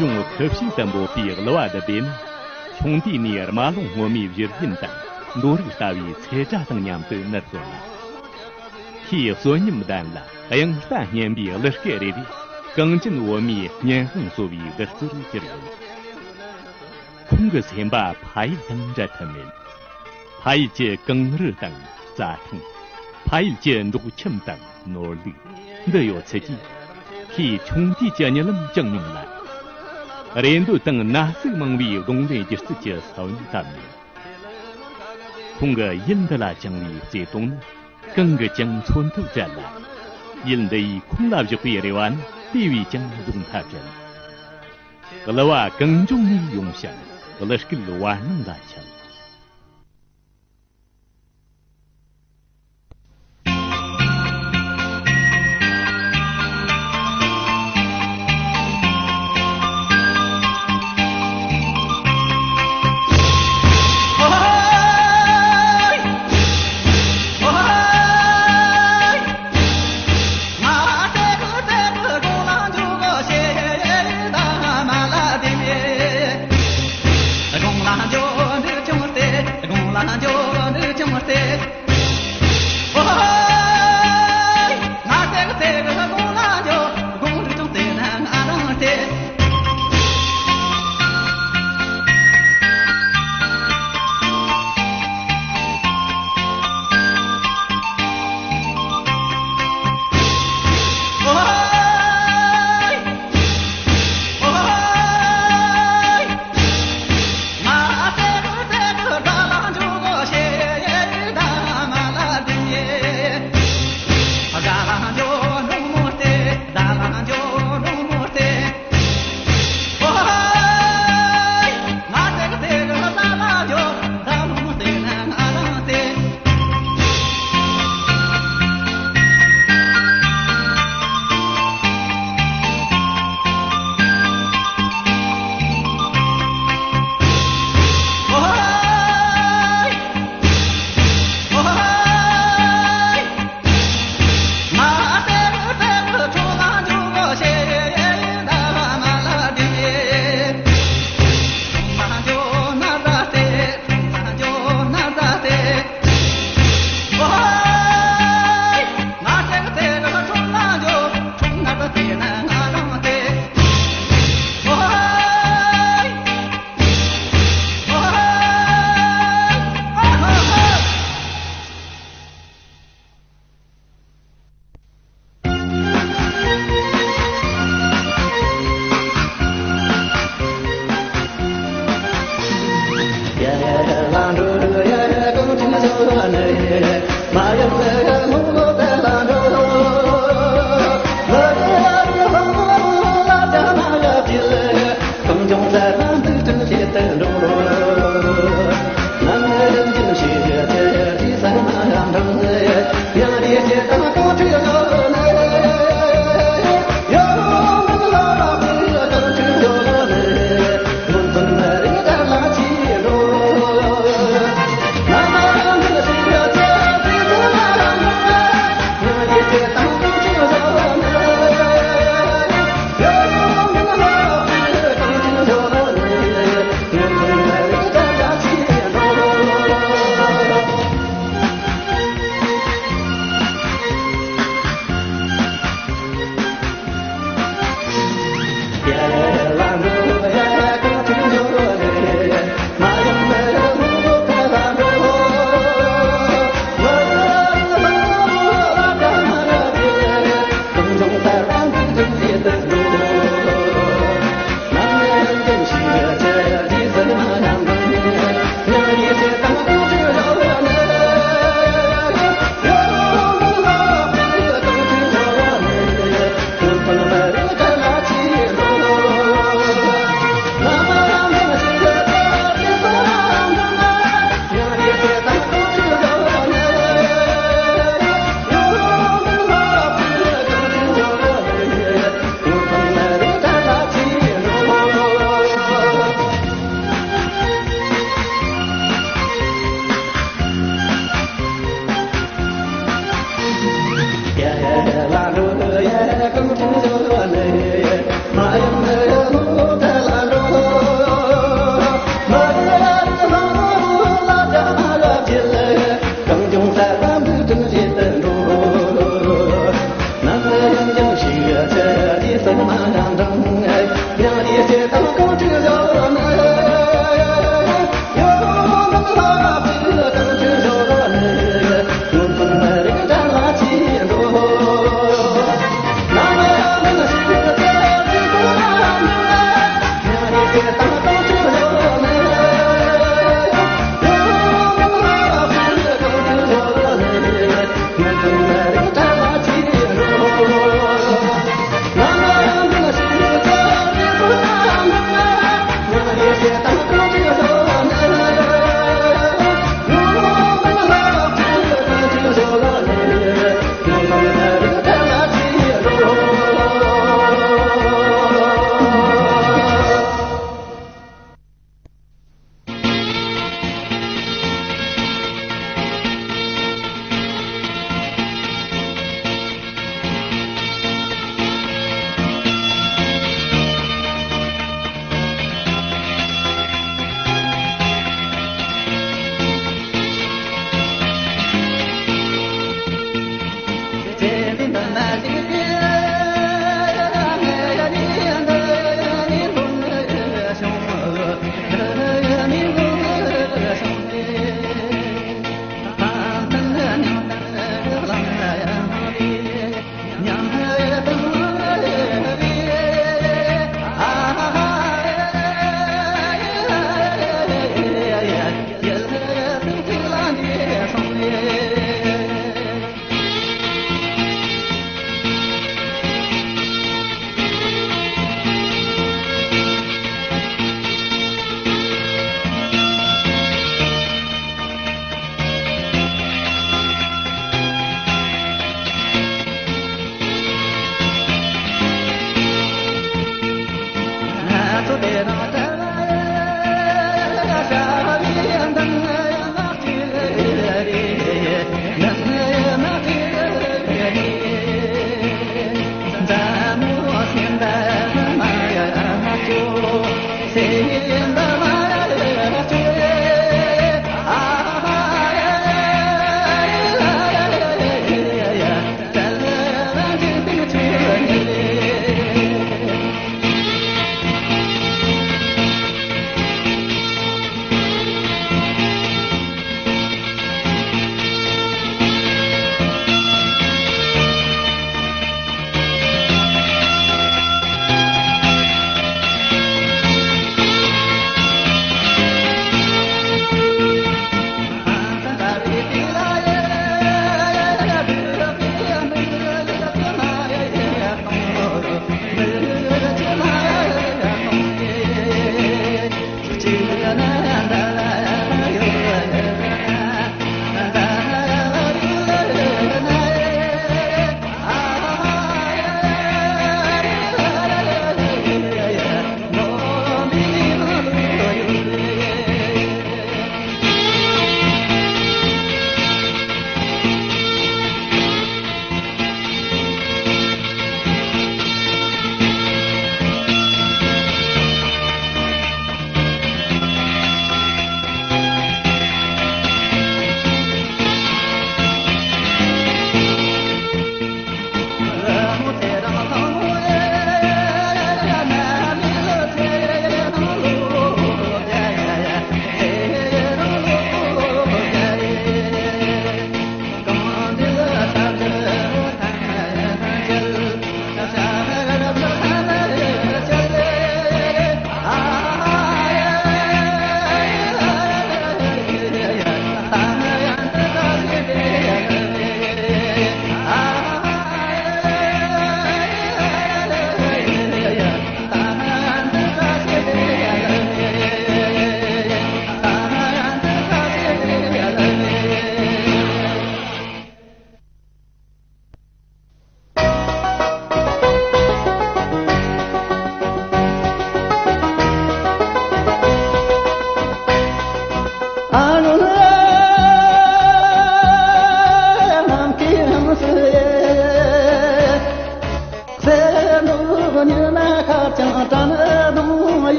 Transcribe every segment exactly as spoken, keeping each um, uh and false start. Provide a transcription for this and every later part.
གཞུང་ཁུ་བྱུག་ཏུ་འབོད་པའི་གླུ་བ་འདི་སྦས་ན། ཆུང་དུས་ནས་རྨ་ཀླུང་སྔོན་མོའི་བཞུར་རྒྱུན་དང་མདོ་རིགས་ལྟ་བུའི་ཚེ་སྒྲ་དང་མཉམ་དུ་ནུར་སོང་ལ། ཁོའི་གསོན་ཉམས་ལྡན་ལ་དབྱངས་རྟ་སྙན་པའི་གླུ་སྐད་རེ་རེས་གངས་ཅན་བོད་མིའི་སྙན་དབང་གསོ་བའི་གདུག་རྩུབ་གྱུར་ཡོད། ཁོང་གི་སེམས་པ་ཕ་ཡུལ་དང་འབྲལ་ཐབས་མེད། ཕ་ཡུལ་གྱི་གངས་རི་དང་རྩྭ་ཐང་། ཕ་ཡུལ་གྱི་འབྲོག་ཁྱིམ་དང་ནོར་ལུག་འདི་ཡོད་ཚད་ཀྱིས། ཁོས་ཆུང་དུས་ཀྱི་གཉིད་ལམ་བཅངས་མྱོང་ལ། རེ་འདོད་དང་ན་ཟུག་མང་བའི་གདོང་ལེན་སྒྱུ་རྩལ་གྱི་ས་བོན་བཏབ་མྱོང་། ཁོང་གི་ཡུལ་འདི་ལ་བཅངས་པའི་བརྩེ་དུང་ནི་གང་གིས་ཀྱང་མཚོན་ཐབས་བྲལ་ལ། ཡུལ་འདི་ཡིས་ཁོང་ལ་བཞག་པའི་རེ་བ་ནི་དེ་བས་ཀྱང་རྫོགས་མཐའ་བྲལ། གླུ་བ་གངས་ལྗོངས་ནས་ཡོང་ཞིང་གླུ་སྐད་བར་སྣང་ལ་ཁྱབ།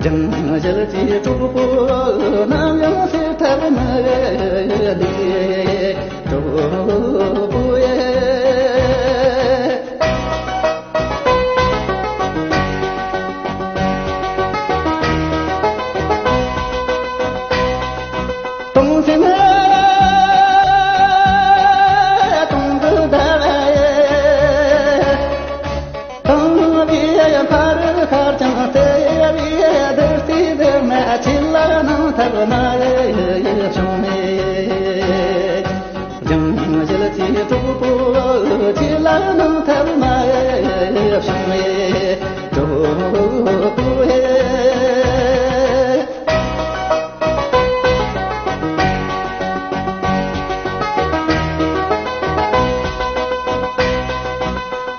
སྦྱང་བྱེད་ཀྱི་གྲོགས་པོ་ནམ་ཡང་སེལ་ཐབས་མེད་འདུག་གྲོགས་པོ་ཡེ། སྟོང་སེམས་སྟོང་དུ་བདལ་བ་ཡི། དང་བའི་ཕ་རོལ་ཁར་ཀྱང་སྟེ་བའི་བདུད་རྩི་འདི་མ་ཁྱེད་ལ་གནང་ཐབས་མ་བྱུང་ནས། སྦྱང་བྱེད་ཀྱི་གྲོགས་པོ་ཁྱེད་ལ་གནང་ཐབས་མ་བྱུང་ནས། གྲོགས་པོ་ཧེ།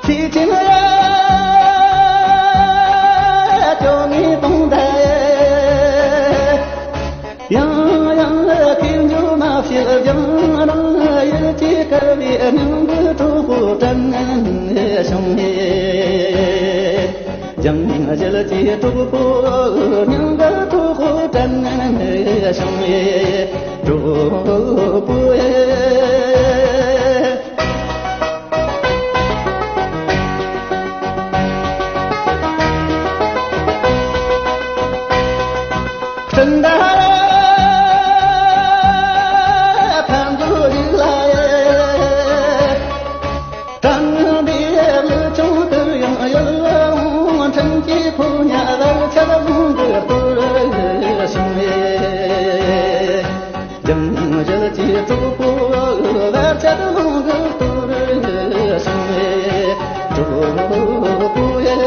ཚིག་ཅན་ལ་ཅོ་ནི་པང་དེ། ཡང་ཡང་ཁེར་འཇོག་མ་བྱེད་ཀྱང་རང་ཡིད་ཀྱིས་དཀར་བའི་སྙིང་གི་གྲོགས་པོ་དྲན་བྱུང་ངེ། སྦྱང་བྱེད་ཀྱི་གྲོགས་པོ་སྙིང་གི་གྲོགས་པོ་དྲན་བྱུང་ངེ། གྲོགས་པོ་ཨེ། སྤྲིན་ཟླ་ཕན་ཚུན་རིག་ལ་ཡེ། དྲན་པའི་ལུས་ཆུང་དུ་ཡང་ཡིད་འོང་འཕྲིན་གྱི་ཕོ་ཉ་བར་ཆད་ལྷུང་གི་གཏོར་བྱུང་ངེ། སྦྱང་བྱེད་ཀྱི་གྲོགས་པོ་བར་ཆད་ལྷུང་གི་གཏོར་བྱུང་ངེ། གྲོགས་པོ་ཡེ།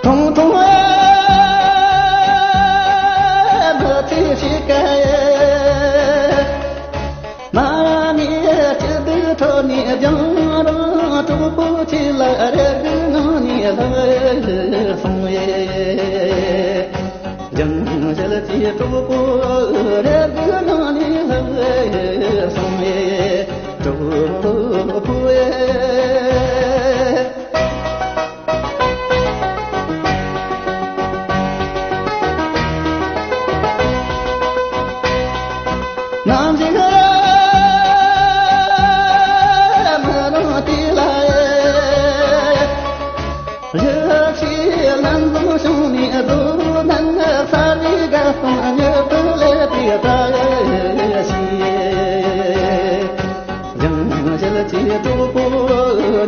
ཐུང་ཐུང་མི་ཚེ་ཞིག་གི། མ་ཎི་སྐྱིད་སྡུག་ཁྲོད་ནས་སྦྱང་རང་གྲོགས་པོ་ཁྱེད་ལ་རེ་སྒུག་ངང་ནས་ལྷག་སོང་ངེ། སྦྱང་བྱེད་ཀྱི་གྲོགས་པོ་རེ་སྒུག་ངང་ནས་ལྷག་སོང་ངེ། གྲོགས་པོ་ཨེ། ནམ་ཞིག་མི་རང་དེ་ལ། ཞི་བྱེད་ལམ་བཟང་བྱུང་ནས་རྡོ་ནན་ས་རི་དགའ་སྟོང་མྱུར་དུ་སླེབས་པའི་བཀྲ་ཤིས། སྦྱང་བྱེད་ཀྱི་གྲོགས་པོ་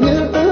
མྱུར་དུ་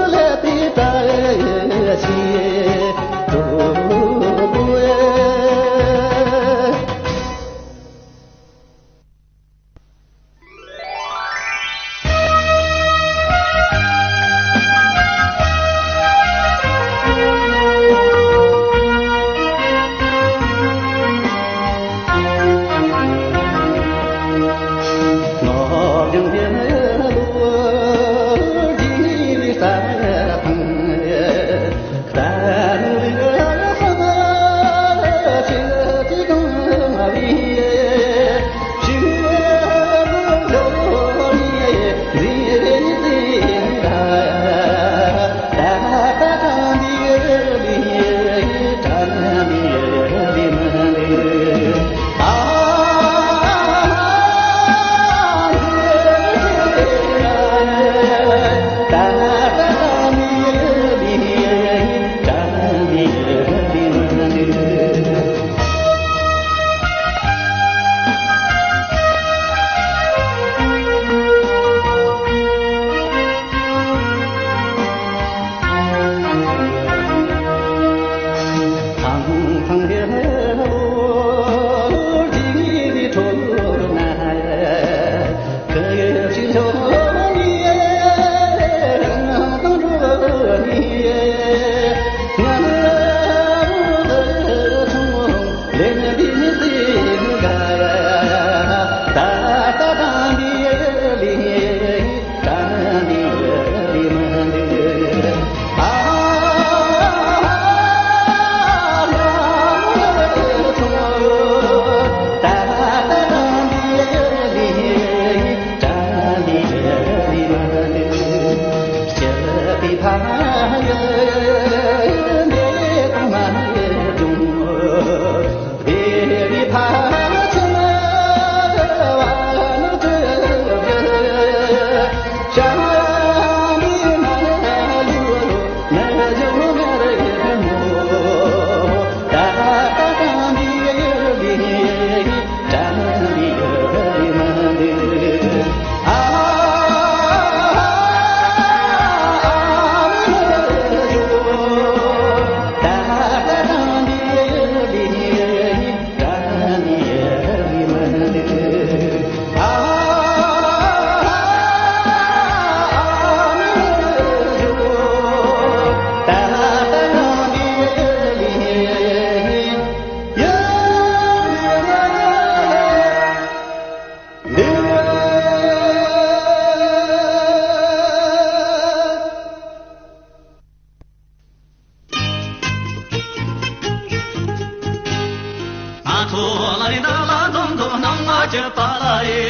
ང་ཚོ་ལ་ནི་བདག་ལ་འཛོམས་འཛོམས་སྣང་བ་སྐྱིད་པ་ལ་ཡེ།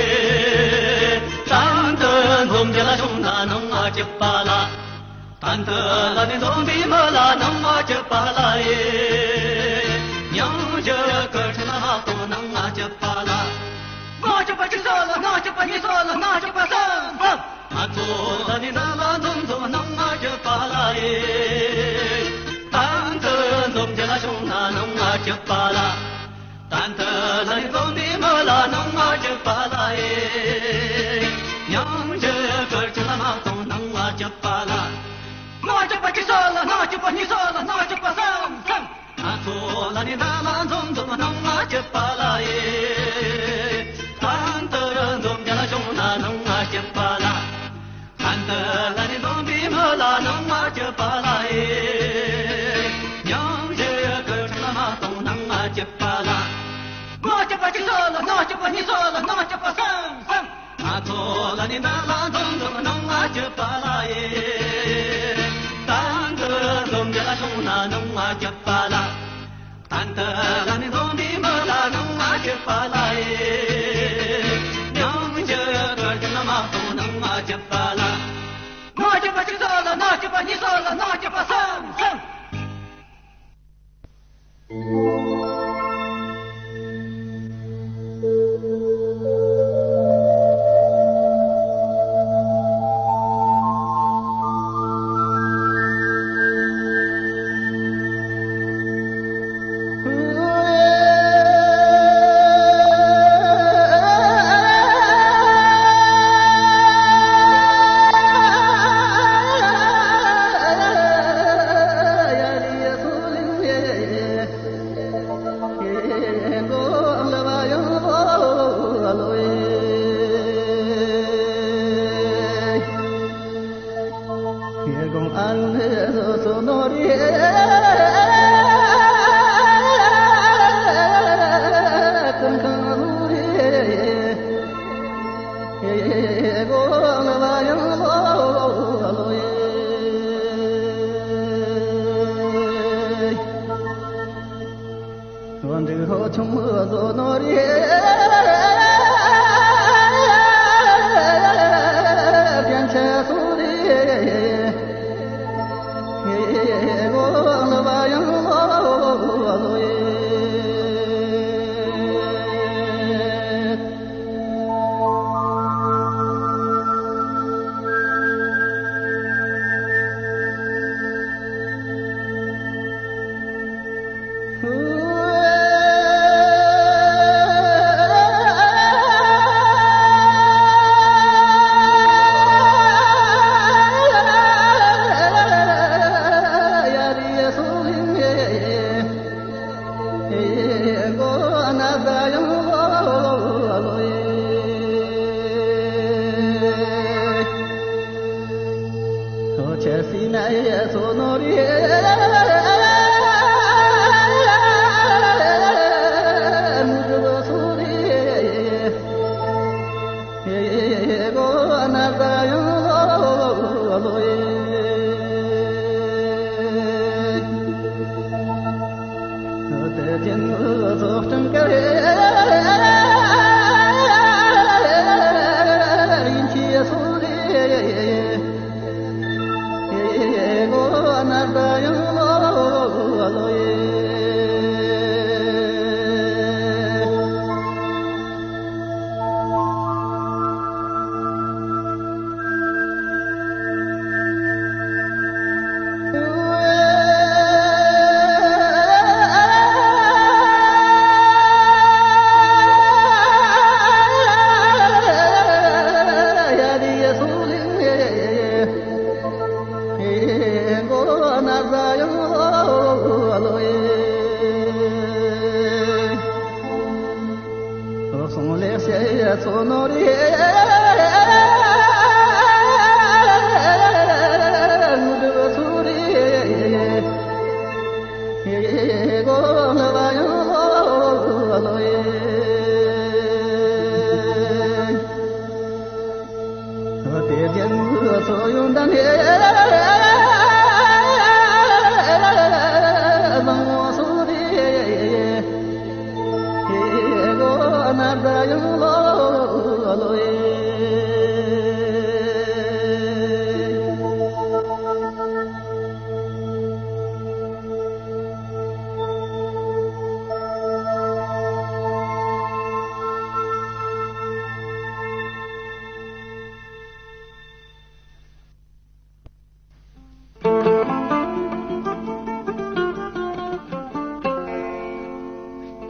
གཏན་དུ་འཛོམས་འདི་ལ་བྱུང་ན་སྣང་བ་སྐྱིད་པ་ལ། གཏན་དུ་ལ་ནི་འཛོམས་པའི་མི་ལ་སྣང་བ་སྐྱིད་པ་ལ་ཡེ། སྙིང་རྗེ་སྐུ་ཕྲེང་ལ་མ་གཏོང་སྣང་བ་སྐྱིད་པ་ལ། སྣང་སྐྱིད་པ་གཅིག་སོ་ལ་སྣང་སྐྱིད་པ་གཉིས་སོ་ལ་སྣང་སྐྱིད་པ་གསུམ་གསུམ། ང་ཚོ་ལ་ནི་ནང་ལ་འཛོམས་འཛོམས་སྣང་བ་སྐྱིད་པ་ལ་ཡེ། གཏན་དུ་འཛོམས་རྒྱུ་ལ་བྱུང་ན་སྣང་བ་སྐྱིད་པ་ལ། གཏན་དུ་ལ་ནི་འཛོམས་པའི་མི་ལ་སྣང་བ་སྐྱིད་པ་ལ་ཡེ། སྙིང་རྗེ་སྐུ་ཕྲེང་ལ་མ་གཏོང་སྣང་བ་སྐྱིད་པ་ལ། སྣང་སྐྱིད་པ་གཅིག་སོ་ལ་སྣང་སྐྱིད་པ་གཉིས་སོ་ལ་སྣང་སྐྱིད་པ་གསུམ་གསུམ། ང་ཚོ་ལ་ནི་ནང་ལ་འཛོམས་འཛོམས་སྣང་བ་སྐྱིད་པ་ལ་ཡེ། གཏན་དུ་འཛོམས་རྒྱུ་ལ་བྱུང་ན་སྣང་བ་སྐྱིད་པ་ལ། གཏན་དུ་ལ་ནི་འཛོམས་པའི་མི་ལ་སྣང་བ་སྐྱིད་པ་ལ་ཡེ། སྙིང་རྗེ་སྐུ་ཕྲེང་ལ་མ་གཏོང་སྣང་བ་སྐྱིད་པ་ལ། སྣང་སྐྱིད་པ་གཅིག་སོ་ལ་སྣང་སྐྱིད་པ་གཉིས་སོ་ལ་སྣང་སྐྱིད་པ་གསུམ་གསུམ། ང་ཚོ་ལ་ནི་ནང་ལ་འཛོམས་འཛོམས་སྣང་བ་སྐྱིད་པ་ལ་ཡེ། གཏན་དུ་འཛོམས་རྒྱུ་ལ་བྱུང་ན་སྣང་བ་སྐྱིད་པ་ལ། གཏན་དུ་ལ་ནི་འཛོམས་པའི་མི་ལ་སྣང་བ་སྐྱིད་པ་ལ་ཡེ། སྙིང་རྗེ་སྐུ་ཕྲེང་ལ་མ་གཏོང་སྣང་བ་སྐྱིད་པ་ལ། སྣང་སྐྱིད་པ་གཅིག་སོ་ལ་སྣང་སྐྱིད་པ་གཉིས་སོ་ལ་སྣང་སྐྱིད་པ་གསུམ་གསུམ།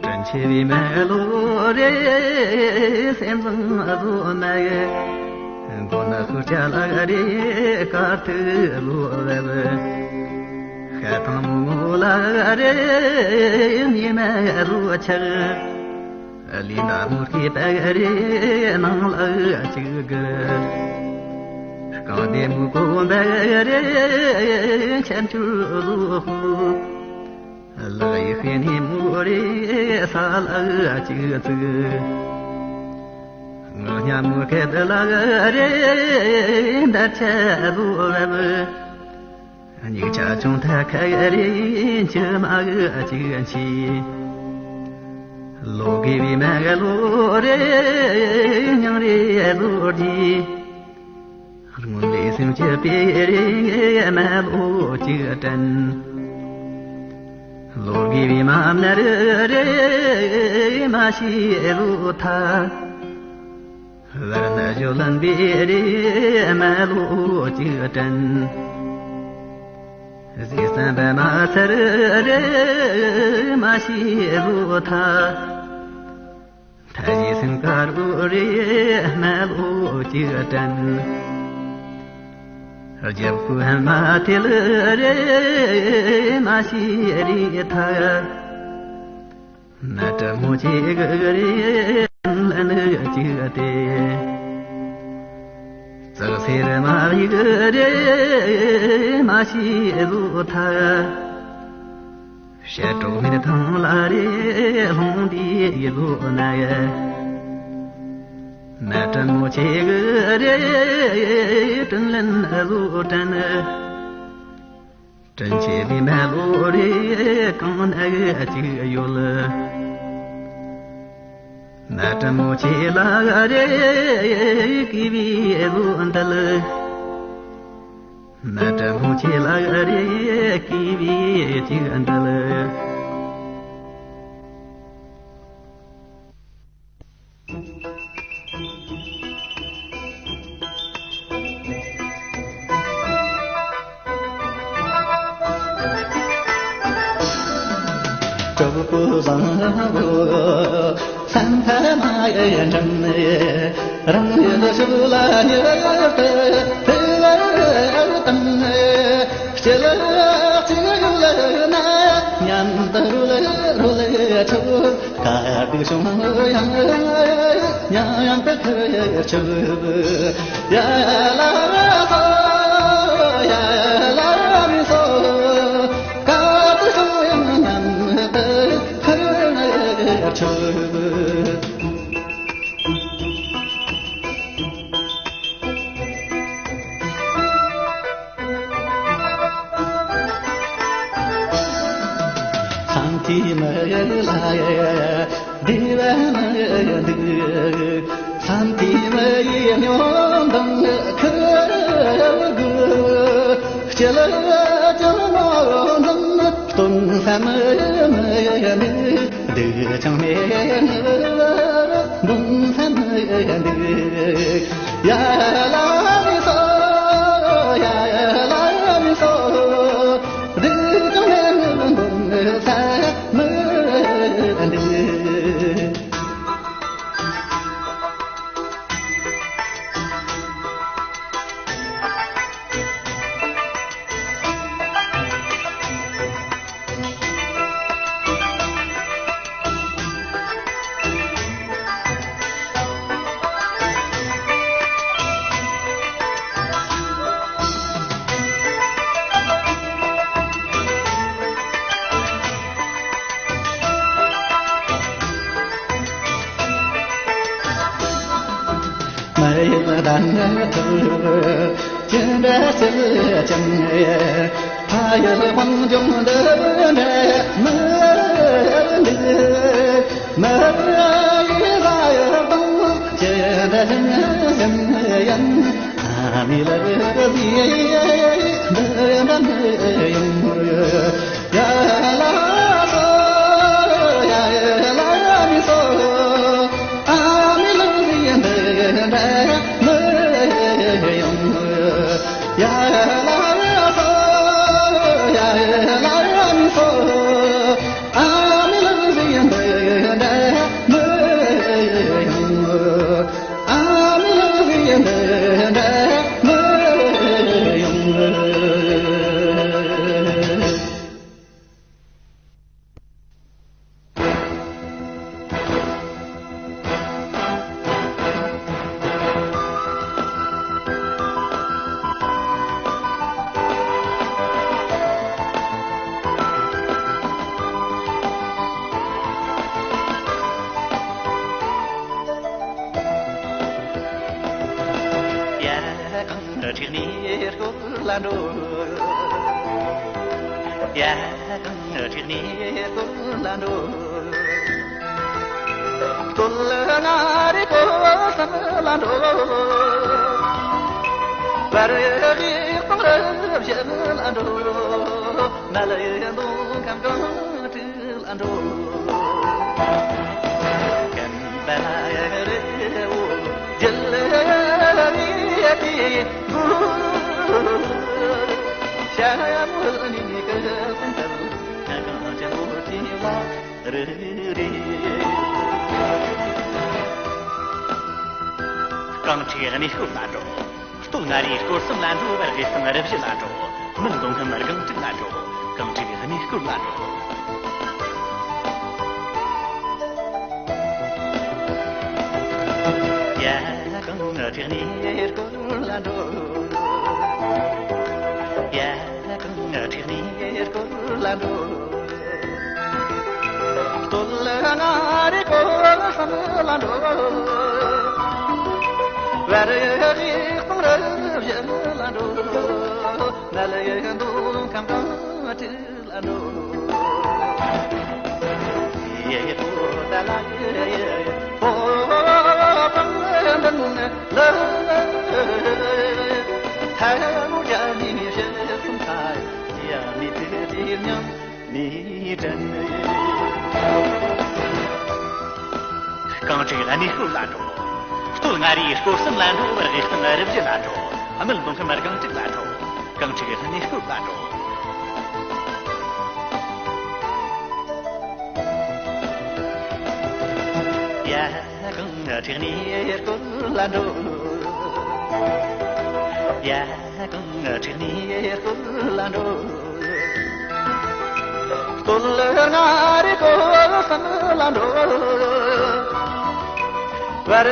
དྲིན་ཆེ་བའི་མི་ལོ་རེ་སེམས་བཟང་བཟོ་ན་ཡི། མགོ་ན་ཤུགས་ཆ་ལག་རེ་དཀར་ཐུག་ལོ་བབ། ཤ་ཐང་མོ་ངོ་ལག་རེ་ཉི་མ་རུ་ཆགས། ལི་ན་མོ་སྐྱེས་པ་རེ་ནང་ལ་ཅིག་གི། རྐང་སྡེ་མོ་གོམ་པ་རེ་ཆར་ཆུ་རུ་ཧུ། ལག་ཡི་ཤེས་ནི་མོ་རེ་ས་ལ་ཅིག་བཙུགས། ངག་སྙན་མོ་སྐད་ལག་རེ་འདར་ཆ་རུ་བབ། སྙིགས་ཆ་ཆུང་ཐ་ཁ་རེ་མཆི་མ་གཅིག་མཆིས། ལོ་དགུ་བའི་མ་ལོ་རེ་ཉང་རེ་ལོ་རྗེས། སྔོན་ལས་སེམས་སྐྱིད་པའི་རེ་མ་ལོ་གཅིག་དྲན། ལོ་དགུ་བའི་མ་མནར་རེ་མ་ཤི་ལོ་ཐ། བར་ན་ཞོ་ལན་པའི་རེ་མ་ལོ་གཅིག་དྲན། གཟིགས་བསམ་པ་མ་ཚར་རེ་མ་ཤི་ལོ་ཐ། ཐ་ཞི་སེམས་དཀར་པོ་རེ་མ་ལོ་གཅིག་དྲན། རྒྱབ་ཁུ་ཧན་མ་ཐེལ་རེ་མ་ཤི་རེ་ཐ། མ་དྲ་མོ་ཆེ་གི་རེ་ལ་ནི་ཅི་སྟེ། ཙག་སེར་མ་ཡི་གི་རེ་མ་ཤི་རུ་ཐ། ཤ་གྲོག་མེར་ཐང་ལ་རེ་ལྷུང་འདི་ཡི་ལོ་ན་ཡ། མ་དྲ་མོ་ཆེ་གི་རེ་དྲིན་ལན་རུ་དྲན། དྲིན་ཆེ་བའི་མ་ལོ་རེ་གང་ན་གཅིག་ཡོད། མ་དྲ་མོ་ཆེ་ལ་རེ་ཀི་བི་རུ་འདལ། མ་དྲ་མོ་ཆེ་ལ་རེ་ཀི་བི་གཅིག་འདལ། གྲོགས་པོ་བཟང་པོ་སེམས་ཐག་མ་ཡལ་འགྲིམ་ནས། རང་ཡུལ་ཕྱོགས་ལ་ཉེ་བར་དུ་ཕེབས་པར་དང་། སྤྱི་ལ་གཅིག་ཡུལ་ན་མཉམ་དུ་རོལ་རོལ་ཆོག་དཀའ་སྡུག་བྱུང་ཡང་མཉམ་དུ་ཁུར་ཆོག་ཡ་ལ་མི་སོ། ཡ་ལ་མི་སོ། དཀའ་སྡུག་བྱུང་ཡང་མཉམ་དུ་ཁུར་ཆོག་སང་ཐི་མ་ལ་ཡ་བདེ་བ་མི་འདུག་སང་ཐི་མ་ཡི་སྨྱོན་དང་ཁུར་དགོས། སྤྱི་ལ་ཅང་མ་འདང་སྟོན་བསམ་མི་འདུག་སྡུག་ཅང་མེད་ནི་འདུག་སེམས་འདུག་ཡ་ལ་མི་སོ། ཡ་ལ་མི་སོ། སྡུག་ཅང་མེད་ནི་འདུག་སེམས་འདུག་མ་ཡིག་ལྡན་ཐུབ། ཅི་འདྲ་སྲིད་ཀྱང་། ཕ་ཡུལ་དཔལ་འབྱོར་འདི་འདྲ་མི་འདུག་མ་ཡིག་ལ་ ཡ་གང་ཁྲིག་ནས་སྐོར་ལ་འགྲོ། ཡ་གང་ཁྲིག་ནས་སྐོར་ལ་འགྲོ། སྟོད་མངའ་རིས་སྐོར་གསུམ་ལ་འགྲོ། བར་གཡས་གཙང་རུ་བཞི་ལ་འགྲོ། ནལ་གདོང་ཁམས་སྐར་མ་དྲུག་ལ་འགྲོ། ཀན་པ་ལ་རི་བོ་རྒྱུད་ལ་ཡ་དེ་མགོ། ཤ་མོ་ནི་ནི་ཀ་སུན་ཏབ་ང་གང་ཅན་མོ་དེ་ལ་རི་རི། རྐང་ཁྲིག་གནས་སྐོར་ལ་འགྲོ། སྟོད་མངའ་རིས་སྐོར་གསུམ་ལ་འགྲོ། བར་གཡས་གཙང་རུ་བཞི་ལ་འགྲོ། སྨད་མདོ་ཁམས་སྒང་དྲུག་ལ་འགྲོ། རྐང་ཁྲིག་གནས་སྐོར་ལ་འགྲོ། ཡ་གང་ཁྲིག་གནས་སྐོར་ལ་འགྲོ། ཡ་གང་ཁྲིག་གནས་སྐོར་ལ་འགྲོ། སྟོད་མངའ་རིས་སྐོར་གསུམ་ལ་འགྲོ། བར་གཡས་གཙང་རུ་བཞི་ལ་འགྲོ། ནལ་གདོང་ཁམས་སྐར་མ་དྲུག་ལ་འགྲོ། ཡེ་ཡེ་པོ་ཏ་ལ་ཡེ་ཡེ་པོ་པང་ལ། ཐལ་མོ་རྒྱ་མི་ཤེས་སུམ་ཚ་ཡ་མི་དེ་དེ་མྱང་། མི་དྲན། རྐང་ཁྲིག་གནས་སྐོར་ལ་འགྲོ། སྟོད་མངའ་རིས་སྐོར་གསུམ་ལ་འགྲོ། བར་གཡས་གཙང་རུ་བཞི་ལ་འགྲོ། སྨད་མདོ་ཁམས་སྒང་དྲུག་ལ་འགྲོ། རྐང་ཁྲིག་གནས་སྐོར་ལ་འགྲོ། ཡ་གང་ཁྲིག་གནས་སྐོར་ལ་འགྲོ། ཡ་གང་ཁྲིག་གནས་སྐོར་ལ་འགྲོ། སྟོད་མངའ་རིས་སྐོར་གསུམ་ལ་འགྲོ། བར་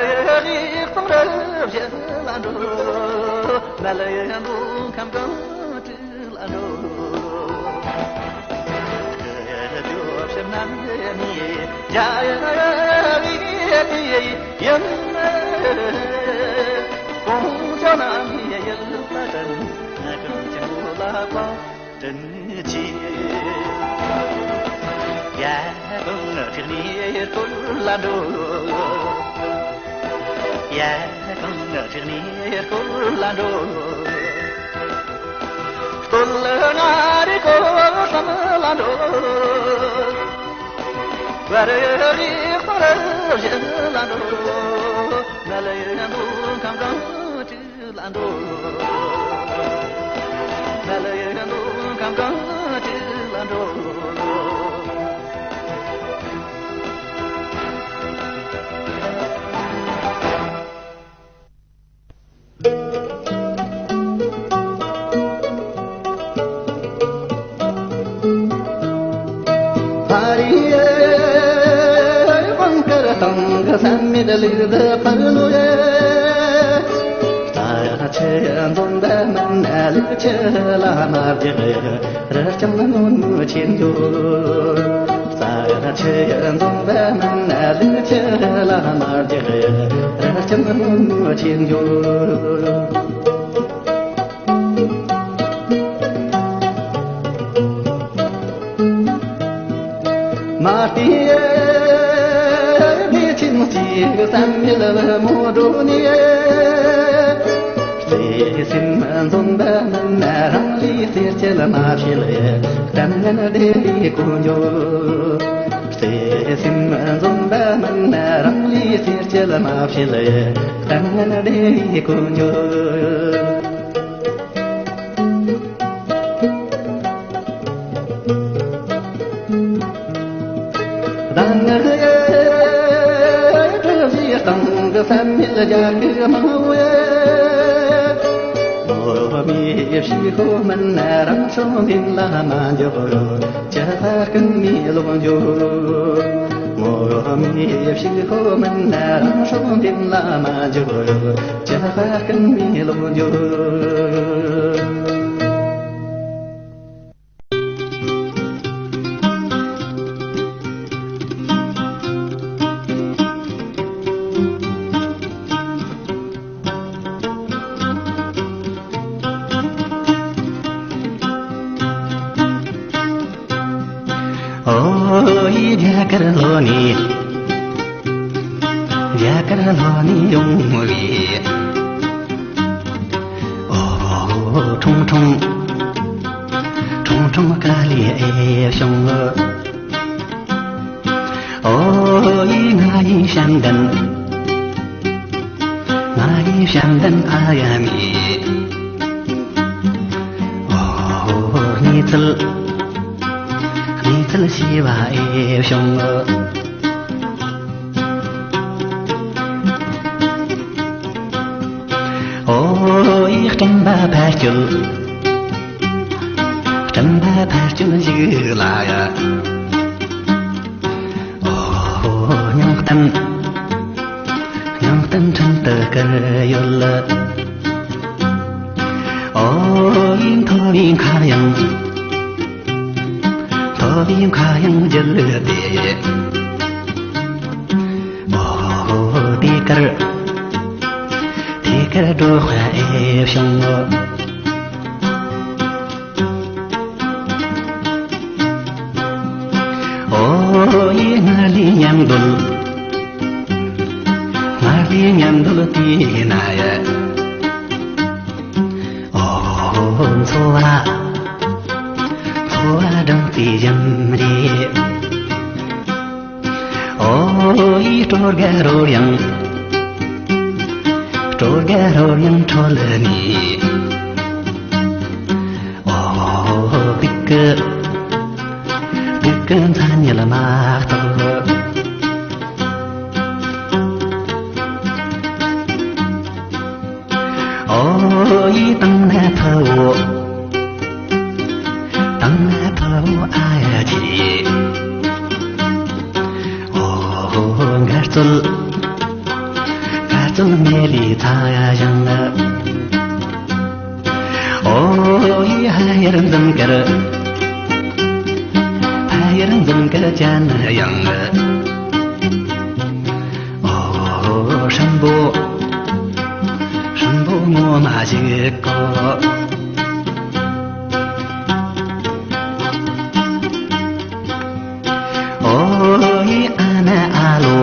གཡས་གཙང་རུ་བཞི་ལ་འགྲོ། ནལ་གདོང་ཁམས་སྐར་མ་དྲུག་ལ་འགྲོ། སྐུ་ཞབས་རྣམ་གཉིས་རྒྱ་ཡན་ཡིན། ཀོང་ཇོ་རྣམ་གཉིས་ཡུལ་ལ་དྲན། ང་གང་ཅི་མོ་ལ་བ་དྲན་གྱི། ཡ་གང་ཁྲིག་གནས་སྐོར་ལ་འགྲོ། ཡ་གང་ཁྲིག་གནས་སྐོར་ལ་འགྲོ། སྟོད་མངའ་རིས་སྐོར་གསུམ་ལ་འགྲོ། བར་གཡས་གཙང་རུ་བཞི་ལ་འགྲོ། ནལ་གདོང་ཁམས་སྐར་མ་དྲུག་ལ་འགྲོ། ནལ་གདོང་ཁམས་སྐར་མ་དྲུག་ལ་འགྲོ། ཕ་རི་ཡེ་དབང་དཀར་ཐང་གི་བསམ་མེད་ལུག་འདི་ཕར་ལོ་ཡེ། རྩྭ་ཡག་ཆུ་ཡི་འཛོམས་པ་མིན་ན་ལུག་ཆུ་ལ་མ་རྒྱག་ཡེ། རི་རྐྱང་ནོར་མོ་ཆེན་འགྱོ། རྩྭ་ཡག་ཆུ་ཡི་འཛོམས་པ་མིན་ན་ལུག་ཆུ་ལ་མ་རྒྱག་ཡེ། རི་རྐྱང་ནོར་མོ་ཆེན་འགྱོ། མ་ཏི་ཡེ་མི་ཆེན་གཅིག་བསམ་ཡུལ་མོ་འགྲོ་ནས། བརྩེ་སེམས་འཛོམས་པ་མིན་ན་རང་ལུས་རྩེ་གཅིག་མ་བྱེད། གཏམ་ངན་བདེ་བའི་ཀུན་སྦྱོར། བརྩེ་སེམས་འཛོམས་པ་མིན་ན་རང་ལུས་རྩེ་གཅིག་མ་བྱེད། གཏམ་ངན་བདེ་བའི་ཀུན་སྦྱོར། གདང་ངར་གྲུ་བཞིའི་སྟེང་གི་བསམ་ཡུལ་རྒྱ་གི་མང་བས། ངོ་མའི་ཕྱི་ཁོ་མིན་ན་རང་བྱུང་མིན་ལ་མ་འཇོག་ཡོད། ཅི་ལྟར་སྐུ་མི་ལོག་འཇོག་ངོ་མའི་ཕྱི་ཁོ་མིན་ན་རང་བྱུང་མིན་ལ་མ་འཇོག་ཡོད། ཅི་ལྟར་སྐུ་མི་ལོག་འཇོག་ཨོ་ཡི་རྒྱ་གར་ལོ་ནི། རྒྱ་གར་ལོ་ནི་ཡོང་བའི། ཨོ་ཁྲུང་ཁྲུང་། ཁྲུང་ཁྲུང་དཀའ་ལས་ཨེ་བྱུང་། ཨོ་ཡི་ང་ཡི་བྱམས་ལྡན། ང་ཡི་བྱམས་ལྡན་ཨ་ཡ་མི། ཨོ་གནས་ཚུལ། གནས་ཚུལ་ཞེས་པ་ཨེ་བྱུང་། ཨོ་ཡི་སྤྲིན་པ་ཕར་སྐྱོད། སྤྲིན་པ་ཕར་སྐྱོད་ཞིག་ལ་ཡ། ཨོ་སྙིང་གཏམ། སྙིང་གཏམ་ཕྲན་དུ་བསྐུར་ཡོད། ཨོ་ཡི་མཐོ་བའི་མཁའ་དབྱིངས། མཐོ་བའི་མཁའ་དབྱིངས་བརྒྱུད་དེ། ཨོ་དེ་གར། དེ་གར་འགྲོ་བ་ཨེ་བྱུང་། ཨོ་ཡི་སྔར་ལས་མཉམ་འདོད། སྔར་ལས་མཉམ་འདོད་དེ་ན་ཡ། ཨོ་འཚོ་བ། འཚོ་བ་སྦྲང་རྩིའི་ཞིང་རེད། ཨོ་ཡི་སྤྲོ་དགའ་རོལ་དབྱངས། སྤྲོ་དགའ་རོལ་དབྱངས་ཁྲོད་ནས། ཨོ་སྡུག་གི། སྡུག་གི་མཚན་ཉིད་མ་གཏོགས། ཨོ་ཡི་དང་ན་ཐུ་བོ། དང་ན་ཐུ་བོ་ཨ་ཡ་ཆི། ཨོ་དགའ་སྤྲོ། དགའ་སྤྲོ་མེ་ལི་ཚ་ཡ་ཞང་། ཨོ་ཡི་ཧ་ཡར་འཛིན་ཀར། ཧ་ཡར་འཛིན་ཀར་ཅན་ཡང་། ཨོ་ཧྲམ་པོ། ཧྲམ་པོ་ངོ་མ་ཞིག་གོ། ཨོ་ཡི་ཨ་མ་ཨ་ལོ།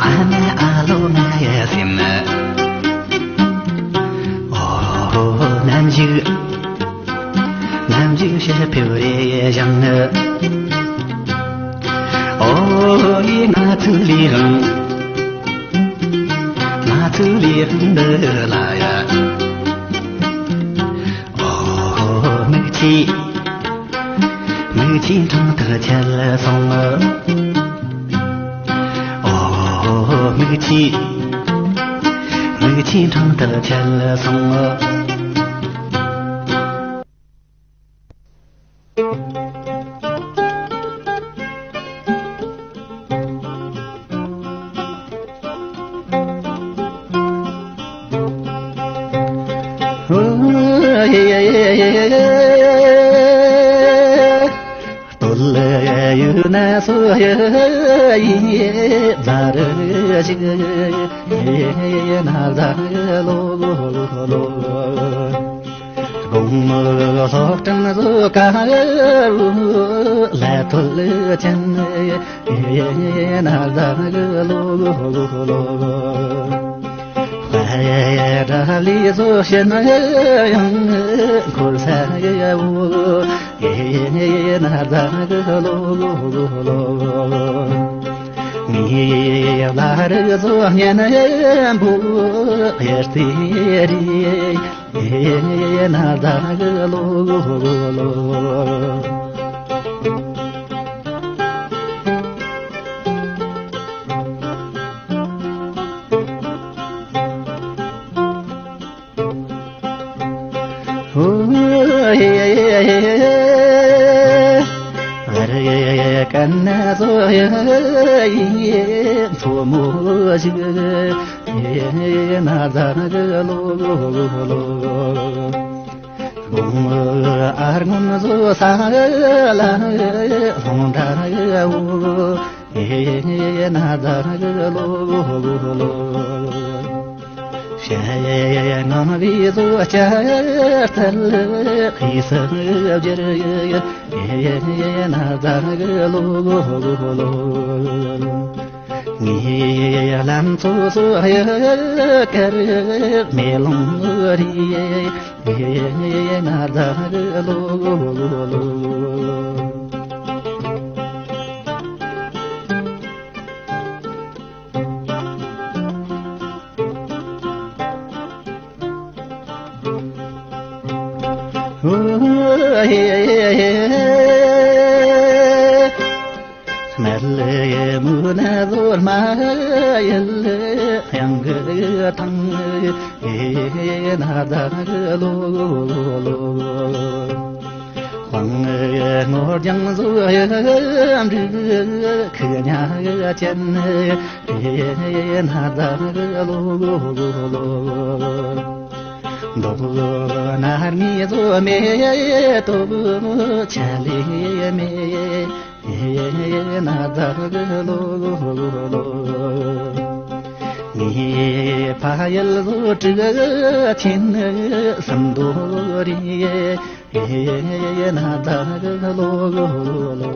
ཨ་མ་ཨ་ལོ་ང་ཡ་སེམས། ཨོ་ནམ་ཞིག་ནམ་ཞིག་ཕྱིར་ཕེབས་རེ་བཞེངས། ཨོ་ཡི་ང་ཚོའི་ལས་རང་། ང་ཚོའི་ལས་རང་འདི་ལ་ཡ། ཨོ་མིག་ཆུ། མིག་ཆུའི་འཕྲང་ཐག་ཆད་སོང་། ཨོ་མིག་ཆུ། མིག་ཆུའི་འཕྲང་ཐག་ཆད་སོང་། སྟོད་ཡུལ་ན་སོ་ཡི་ཛ་རུ་ཞིག་ཡེ་ན་ཛ་ལོ་ལོ། དགོང་མོ་སློབ་གྲྭ་བཟོ་ག་ལ་ཐོལ་ཅན། ཡེ་ན་ཟ་གི་ལོ་ལོ་ལོ། དགྲ་ལས་སུ་ཕྱིན་ཡང་འཁོར་ས་ཡ་བོ། ཡེ་ན་ཛ་གི་ལོ་ལོ། ངའི་བླ་རི་སུ་གཉེན་པོ་ཡར་ཏེ་རི། ཡེ་ན་ཛ་གི་ལོ་ལོ། ཧོ་ཡེ་ཡེ་ཡེ་ཡེ། ཨ་རེ་ཀན་ན་ཟོ་ཡེ་ཡེ་མཚོ་མོ་ཞིག་ཡེ་ན་ཛ་གི་ལོ་ལོ། བུང་ཨར་སྔོན་བཟོ་ས་ལ་ལྷུང་འདྲ་བོ། ཡེ་ན་ཛ་གི་ལོ་ལོ། ཞལ་ངང་བའི་བཟོ་ལྕགས་ཐལ་ཧི་སི་བསྒྱུར། ཡེ་ན་ཛ་གི་ལོ་ལོ། ངའི་ལམ་མཚོ་སོ་ཡི་ཀར་མེ་ལོང་རི། ཡེ་ན་ཛ་གི་ལོ་ལོ། ཧོ་ཡེ་ཡེ་ཡེ། སྨད་ལས་མུན་ནག་ལོ་མ་ཡལ་གཡང་གི་ཐང་། ཡེ་ན་ཛ་གི་ལོ་ལོ། བང་ངོར་རྒྱང་བཟོ་ཡི་འབྲུག་ཁུ་ཉག་ཅན། ཡེ་ན་ཛ་གི་ལོ་ལོ། མདོག་ནར་མའི་བཟོ་མེ་ཏོག་ཆ་ལེ་མེ། ཡེ་ན་ཛ་གི་ལོ་ལོ། ངའི་ཕ་ཡུལ་ལོ་དྲུག་ཆེན་སུམ་མདོ་རེད། ཡེ་ན་ཛ་གི་ལོ་ལོ།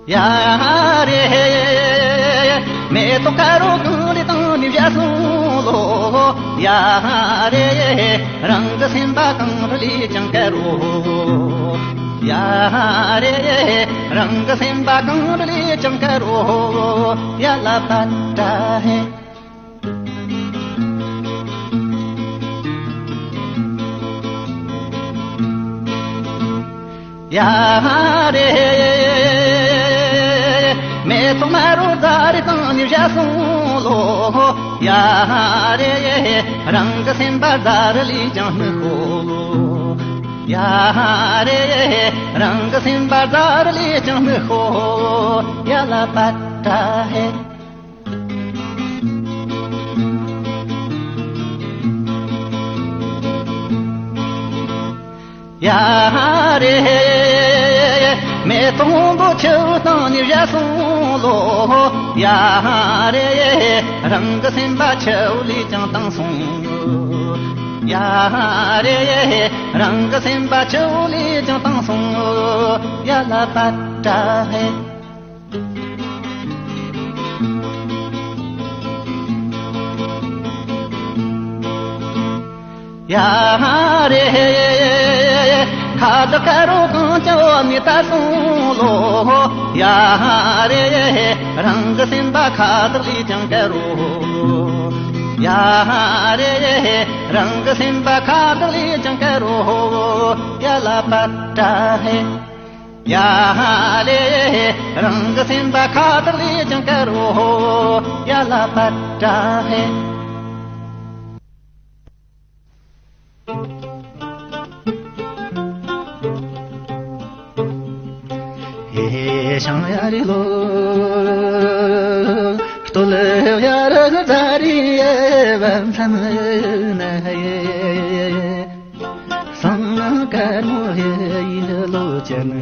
ཡ་རེ། མེ་ཏོག་དཀར་རོ་གངས་རི་དང་ནི་བཞད་སོང་ལོ། ཡ་རེ། རང་གི་སེམས་པ་གངས་རི་ལས་ཀྱང་དཀར་རོ། ཡ་རེ། རང་གི་སེམས་པ་གངས་རི་ལས་ཀྱང་དཀར་རོ། ཡ་ལ་པ་ཏྲ་ཧེ། ཡ་རེ། མེ་ཏོག་དམར་རོ་རྫ་རི་དང་ནི་བཞད་སོང་ལོ། ཡ་རེ། རང་གི་སེམས་པ་རྫ་རི་ལས་ཀྱང་སྨིན་ཤོག། ཡ་རེ། རང་གི་སེམས་པ་རྫ་རི་ལས་ཀྱང་སྨིན་ཤོག། ཡ་ལ་པ་ཏྲ་ཧེ། ཡ་རེ། མེ་ཏོག་སྔོན་པོ་ཆུ་བོ་དང་ནི་བཞད་སོང་ལོ། ཡ་རེ། རང་གི་སེམས་པ་ཆུ་བོ་ལས་ཀྱང་དྭངས་སོང་། ཡ་རེ། རང་གི་སེམས་པ་ཆུ་བོ་ལས་ཀྱང་དྭངས་སོང་། ཡ་ལ་པ་ཏྲ་ཧེ། ཡ་རེ། ཁ་དོག་དཀར་རོ་གངས་ཀྱང་ནི་དར་སོང་ལོ། ཡ་རེ། རང་གི་སེམས་པ་ཁ་དོག་ལས་ཀྱང་དཀར་རོ། ཡ་རེ། རང་གི་སེམས་པ་ཁ་དོག་ལས་ཀྱང་དཀར་རོ། ཡ་ལ་པ་ཏྲ་ཧེ། ཡ་ཧ་རེ། རང་གི་སེམས་པ་ཁ་དོག་ལས་ཀྱང་དཀར་རོ། ཡ་ལ་པ་ཏྲ་ཧེ། ཧེ་ཤང་ཡ་རི་ལོ། སྟོད་ཡ་རི་ཟ་རི་ཡེ་བམ་ཚམ་ན་ཡེ། སང་དཀར་མོ་ཡེ་ཡི་ལོ་ཅན།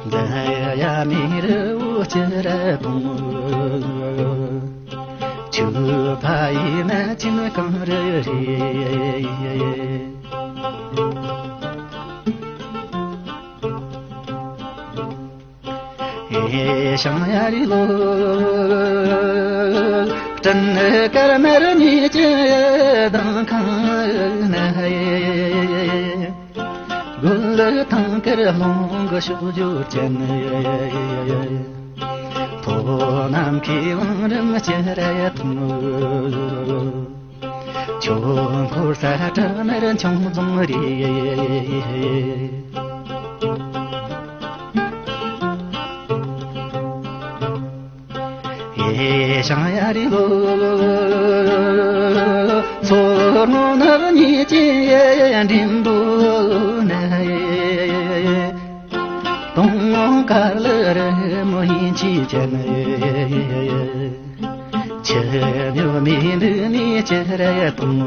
འཛིན་ཡ་མི་རུ་ཅི་ར་དུང་། ཆུ་ཕ་ཡི་ན་ཅི་ན་གང་རེ་རེ། ཧེ་ཤང་ཡ་རི་ལོ། སྤྲིན་དཀར་དམར་གཉིས་ཀྱི་མདངས་ཁང་ན། དགུན་ལ་ཐང་དཀར་རླུང་གི་ཕྱོགས་བསྒྱུར་ཅན། ཐོ་ནམ་མཁའི་བང་རིམ་ཅི་རེ་མཐོང་། ཆོས་འཁོར་ས་བྲག་དམར་མཆོང་རྫོང་རེད། ཧེ་ཤང་ཡ་རི་ལོ། མཚོ་སྔོན་ནགས་གཉིས་ཀྱི་འགྲིམ་བུ་ན། སྟོང་དཀར་ལ་རི་མོ་ཡིན་གཅིག་ཅན། ཆུ་མྱོས་མི་འདུག་ནི་ཅི་རེད་དང་།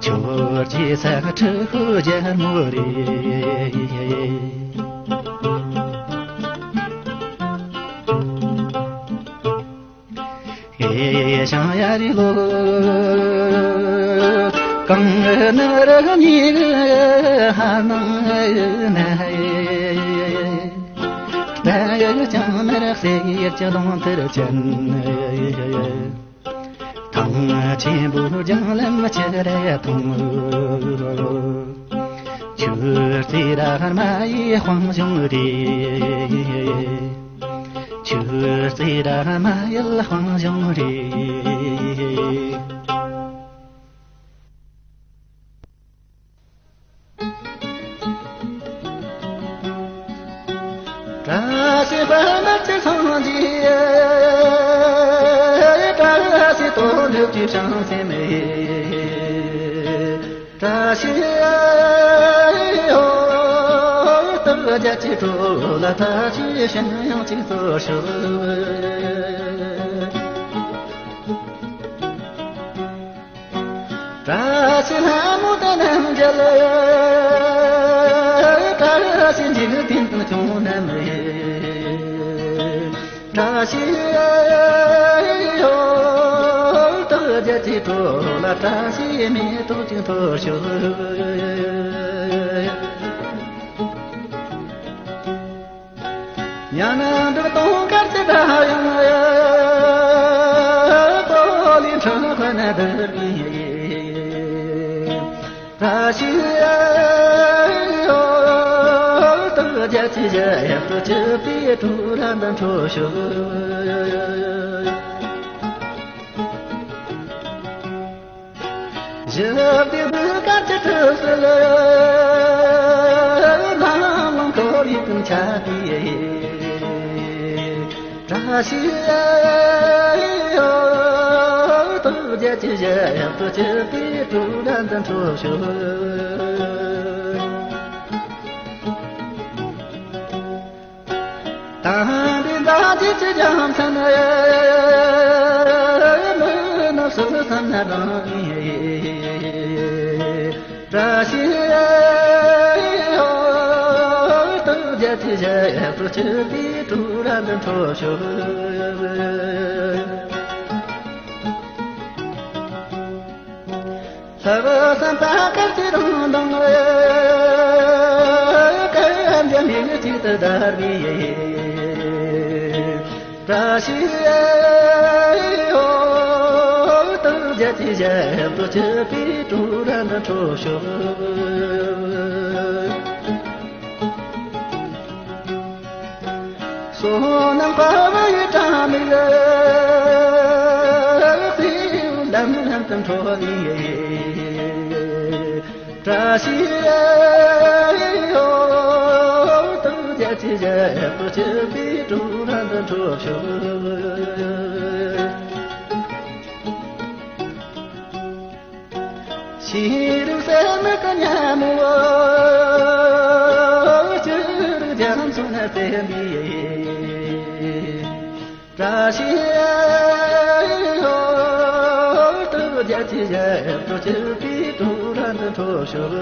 ཁྱོད་ཀྱི་ས་ཁྲི་ཧུ་རྒྱལ་མོ་རེད། ཨེ་ཤང་ཡ་རི་ལོ། གངས་ནགས་རི་གཉིས་ཀྱི་ཧ་ནང་ན། རྟ་ཡི་ལྕང་མར་གསེར་གྱི་ལུང་དེར་ཅན། ཐང་ཆེན་པོ་རྒྱང་ལམ་ཅི་རེད་དང་། ཆུ་རྩེ་ར་མ་ཡི་དཔང་གཞུང་རེད། ཆུ་རྩེ་ར་མ་ཡི་དཔང་གཞུང་རེད། བཀྲ་ཤིས་པདྨ་སྤྱན་སངས་རྒྱས། བཀྲ་ཤིས་དོན་གྲུབ་ཀྱི་བྱང་སེམས་ཡིན། བཀྲ་ཤིས་ཨོ་སྟག་རྒྱལ་གྱི་གྲོགས་ལ་བཀྲ་ཤིས་ཤིང་དབྱངས་གཅིག་སྩོལ་ཤོག། བཀྲ་ཤིས་ལྷ་མོ་དང་རྣམ་རྒྱལ། བཀྲ་ཤིས་འཇིག་རྟེན་དང་སྐྱོང་རྣམས། བཀྲ་ཤིས་འོད་དང་རྒྱལ་གྱི་གྲོགས་ལ་བཀྲ་ཤིས་མེ་ཏོག་ཅིག་འཐོར་ཤོག། ཉ་ནང་འབྲུག་སྟོང་དཀར་གྱི་སྒྲ་དབྱངས། སྤོ་ལོའི་འཁྲུལ་འཁོར་ན་བསྡུར་བའི། བཀྲ་ཤིས་འོད་དང་རྒྱལ་གྱི་ཞལ་དུ་སྤྱི་པའི་གྲོགས་ར་འདི་འཕྲོ་ཤོག། ཞི་བདེའི་གདུགས་དཀར་གྱི་གྲིབ་བསིལ། ལམ་ལམ་འཁོར་བའི་ཀུན་ཁྱབ་པའི། བཀྲ་ཤིས་འོད་དང་རྒྱལ་གྱི་ཞལ་དུ་སྤྱི་པའི་གྲོགས་ར་འདི་འཕྲོ་ཤོག། དམ་པའི་མཛའ་བརྒྱུད་ཀྱི་རྒྱལ་མཚན། མི་ནག་སུ་བསམ་ན་རང་ཡིན། བཀྲ་ཤིས་འོད་དང་རྒྱལ་གྱི་ཞལ་དུ་སྤྱི་པའི་གྲོགས་ར་འདི་འཕྲོ་ཤོག། ལྷ་བུ་བསམ་པ་དཀར་གྱི་རང་མདངས། སྐལ་ལྡན་མིག་གཅིག་ཏུ་བརྡལ་བའི། བཀྲ་ཤིས་འོད་དང་རྒྱལ་གྱི་ཞལ་དུ་སྤྱི་པའི་གྲོགས་ར་འདི་འཕྲོ་ཤོག། བསོད་ནམས་དཔལ་བེའུའི་དྲ་མིག། སེའུ་ལམ་ལམ་དུ་འཕྲོ་ནས། བཀྲ་ཤིས་འོད་དང་རྒྱལ་གྱི་ཞལ་དུ་སྤྱི་པའི་གྲོགས་ར་འདི་འཕྲོ་ཤོག། ཤེས་རིག་སེམས་ཀྱི་ཉ་མོ། ཅི་རིགས་རྒྱ་མཚོ་ན་བཙན་པའི། བཀྲ་ཤིས་འོད་དང་རྒྱལ་གྱི་ཞལ་དུ་སྤྱི་པའི་གྲོགས་ར་འདི་འཕྲོ་ཤོག།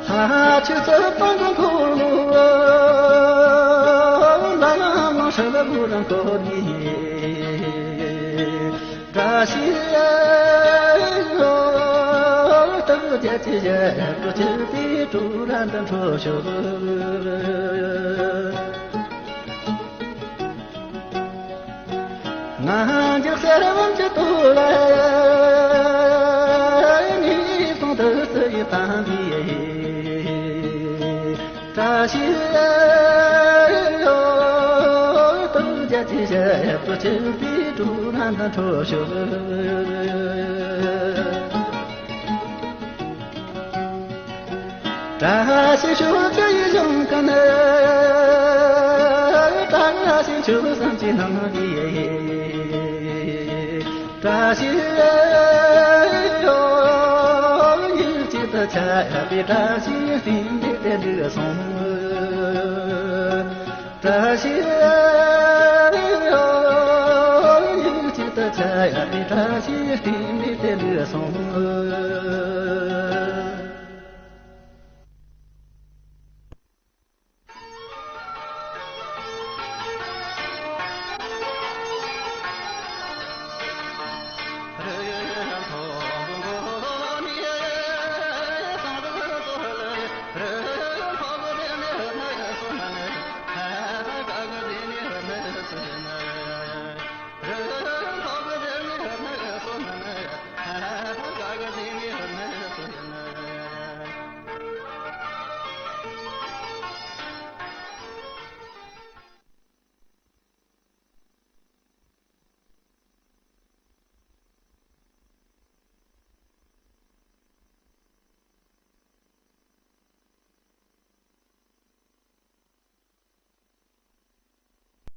ལྷ་ཆོས་སྲིད་དང་འཁོར་ལོ། ལམ་ལམ་སྲིད་པ་རང་འཁོར་ནས། བཀྲ་ཤིས་འོད་དང་རྒྱལ་གྱི་ཞལ་དུ་སྤྱི་པའི་གྲོགས་ར་འདི་འཕྲོ་ཤོག། ང་རྒྱལ་གསེར་བུམ་གྱི་སྟོད་ལ། ངན་སོང་བདུད་རྩི་ཡིས་གཏམས་པའི། བཀྲ་ཤིས་འོད་དང་རྒྱལ་གྱི་ཞལ་དུ་སྤྱི་པའི་གྲོགས་ར་འདི་འཕྲོ་ཤོག། བཀྲ་ཤིས་ཕྱོགས་བཅུ་ཡི་གཞུང་ཀུན། བཀྲ་ཤིས་ཕྱོགས་བསམ་གྱི་སྣང་བའི། བཀྲ་ཤིས་འོད་ཡུལ་གཅིག་ཏུ་ཁྱབ་པའི། བཀྲ་ཤིས་སྤྲིན་འདི་དེ་འདྲ་སོང་། བཀྲ་ཤིས་འོད་ཡུལ་གཅིག་ཏུ་ཁྱབ་པའི། བཀྲ་ཤིས་སྤྲིན་འདི་དེ་འདྲ་སོང་།